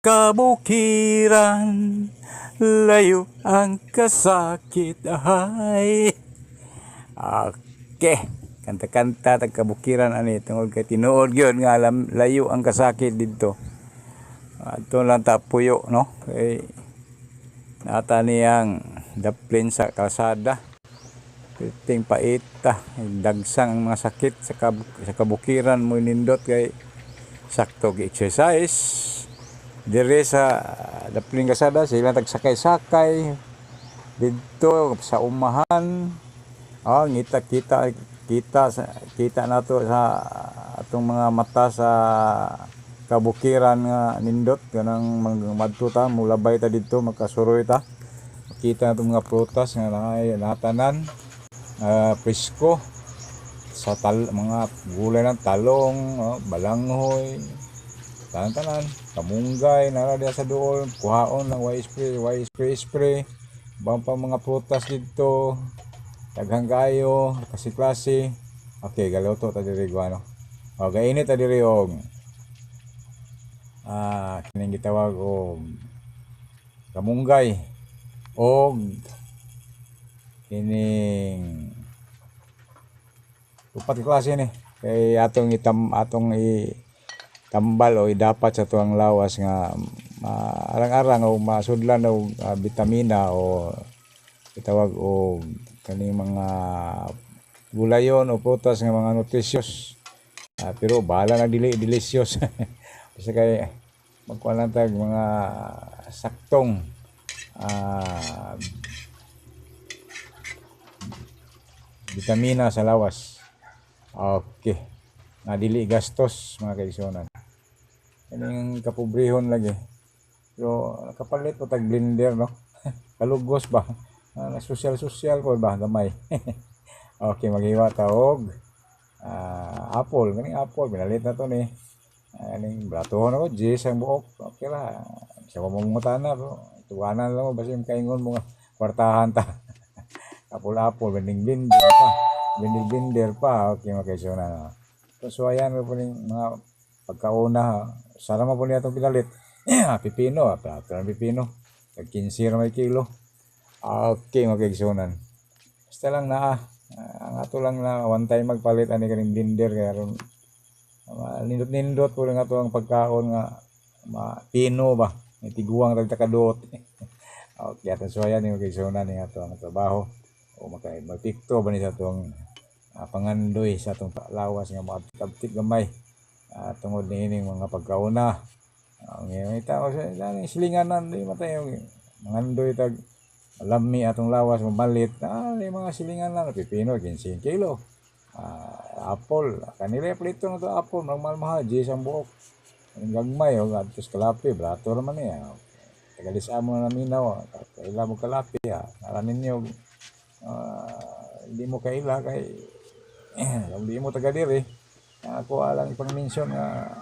Kabukiran, layo ang kasakit, ay. Okay, kanta-kanta tag kabukiran ani tungod kay tinuod gyud nga layo ang kasakit didto. Adto lang ta puyo, no, kay nata niyang daplin sa kalsada. Piting paita, dagsang ang mga sakit sa kabukiran mo nindot kay sakto gi exercise dire sa dapling kalsada, sila tagsakay-sakay didto sa umahan. Ah, ngita kita kita sa kita nato sa atong mga mata sa kabukiran nga nindot kanang madto ta, mulabay ta didto, makasuroy ta, makita nato mga prutas nga naay natanan, presko sa mga gulay ng talong, oh, balanghoy, tanan-tanan, kamunggay, nara diha sa duol, kuhaon lang, way spray, way spray spray. Bang pa mga prutas didto, daghang kaayo, klase-klase. Okay, galuto ta diri ano. O gainit ta diri og kining gitawag og kamunggay og kining upat ka klase ni kay atong itam atong i tambal o idapat sa tuang lawas nga maarang-arang o masudlan og bitamina o itawag og kaning mga gulayon o prutas nga mga nutritious. Pero bahala na dili delicious. Basta kay magkuha lang tag mga saktong bitamina sa lawas. Okay. Nga dili gastos, mga kaigsuonan. Kaning kapobrehon lagi. Pero nakapalit po tag blender, no? Kalugos ba? Social-social po ba gamay. Okay, maghiwa ta og apple, kaning apple pinalit na to ni. Kaning bratohon ako, Jis ang buok. Okay ra. Sa mo mangutana bro. Tuwanan lang mo basin kaingon mo nga kwartahan ta. Apple apple, bending blender pa. Blender blender pa. Okay, mga kaigsuonan. So, so ayan po ning mga pagkauna. Sara mo po niya itong pinalit. Pipino, plato ng pipino. Tag 15 ra may kilo. Okay, mga kaigsuonan. Basta lang na ang ato lang na one time magpalit ani kaning blender kay aron nindot-nindot po lang ato ang pagkaon nga mapino ba. May tiguang tag takaduot. Okay, atong suwayan ni mga kaigsuonan ni ato ang trabaho o maka magpikto ba ni sa atong pangandoy sa atong lawas nga maabtik gamay tungod niining mga pagkauna. Ang uh, ita sa silinganan di matay mangandoy tag lami atong lawas mamalit, di mga silinganan pipino 15 kilo, apple kanila plito na to, apple normal mahal Jis ang buok. Ang gagmay o adto sa kalapi brato ra man niya. Tagalis mo na naminaw, kaila mo kalapi ha. Nara ninyo hindi mo kaila kay di mo taga diri. Ako alang ipang-mention nga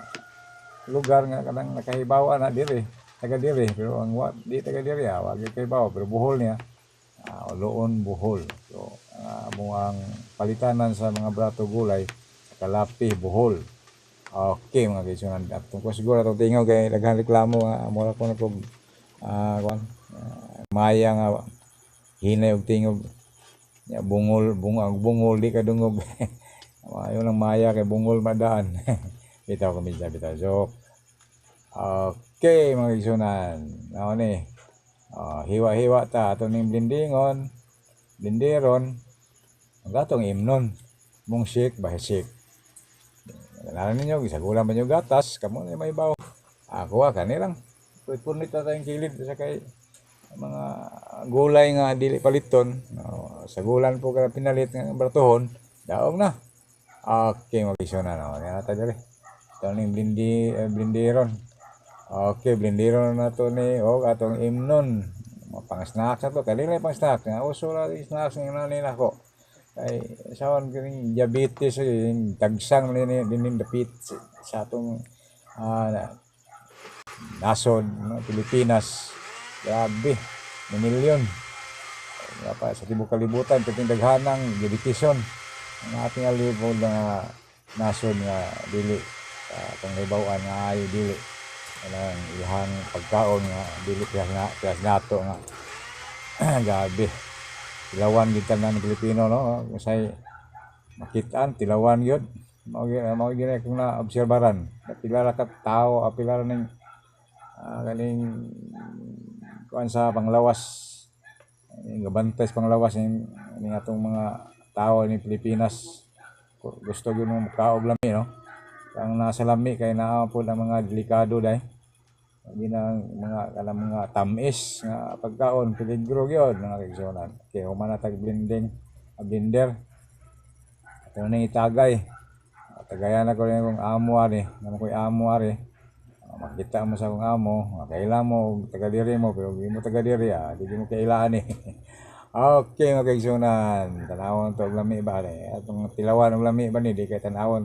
lugar nga kanang nakahibawa na diri, taga diri, pero ang wa di taga diri ha, wa gyud kahibaw, pero Bohol niya. Oloon, Bohol. So, amo ang palitanan sa mga brato gulay sa Kalapi, Bohol. Okay, mga kaigsuonan. Atong ko siguro atong tingog kay daghan reklamo nga mura ko na kog kuan maya nga hinay og tingog. Ya, bungol bungag bungol di kadungog. Ayo lang maya kay bungol madaan. Bitaw ko minsan bitaw joke. Okay, mga kaigsuonan. Nao ni. Oh, hiwa-hiwa ta ato ning blendingon. Blenderon. Ang gatong imnon. Mong shake ba shake. Nalaman ninyo, gisagulan ba ninyo gatas, kamo na may baw. Ako ah, kani lang. Punit na tayong kilid sa kay mga gulay nga dili paliton. No, sagulan po ka pinalit nga bratohon, daog na. Okay, mga kaigsuonan. No. Yan ta diri. Ito ning blenderon. Okay, blenderon na to ni og atong imnon. Mga pang snacks na to. Kanila pang snacks. Nga uso ra yung snacks nga nani nako. Kay sawan kining diabetes eh, tagsang ni din dapit sa atong nasod, no, Pilipinas. Grabe, milyon. Nga pa sa tibuok kalibutan perting daghanang diabeteson. Ang ating alibod nga nasod nga dili atong hibaw-an nga ayo dili. Kanang ilahang pagkaon nga dili pihas na pihas nato nga gabi. Tilawan gid tanan ng Pilipino, no? Usahay makitaan tilawan gyud. Mao gyud akong na-obserbaran. Pila ra ka tawo, pila ra ning kaning kuan sa panglawas, ning gabantay sa panglawas ning atong mga tao ni Pilipinas. Gusto gyud mo mukaog lami, no? Ang nasa lami kay naa pod ang mga delikado dai. Labi na ang mga kanang mga tamis nga pagkaon, peligro gyud, mga kaigsuonan. Okay, human na tag blending, blender. Ato ning itagay. Tagayan ako rin akong amo ari, naa ko'y amo ari. Makita mo sa akong amo, kaila mo og taga diri mo, pero di mo taga diri, di mo kailaan eh. Okay, mga kaigsuonan, tanawon to og lami ba ni. Atong tilawan og lami ba ni, di kay tanawon.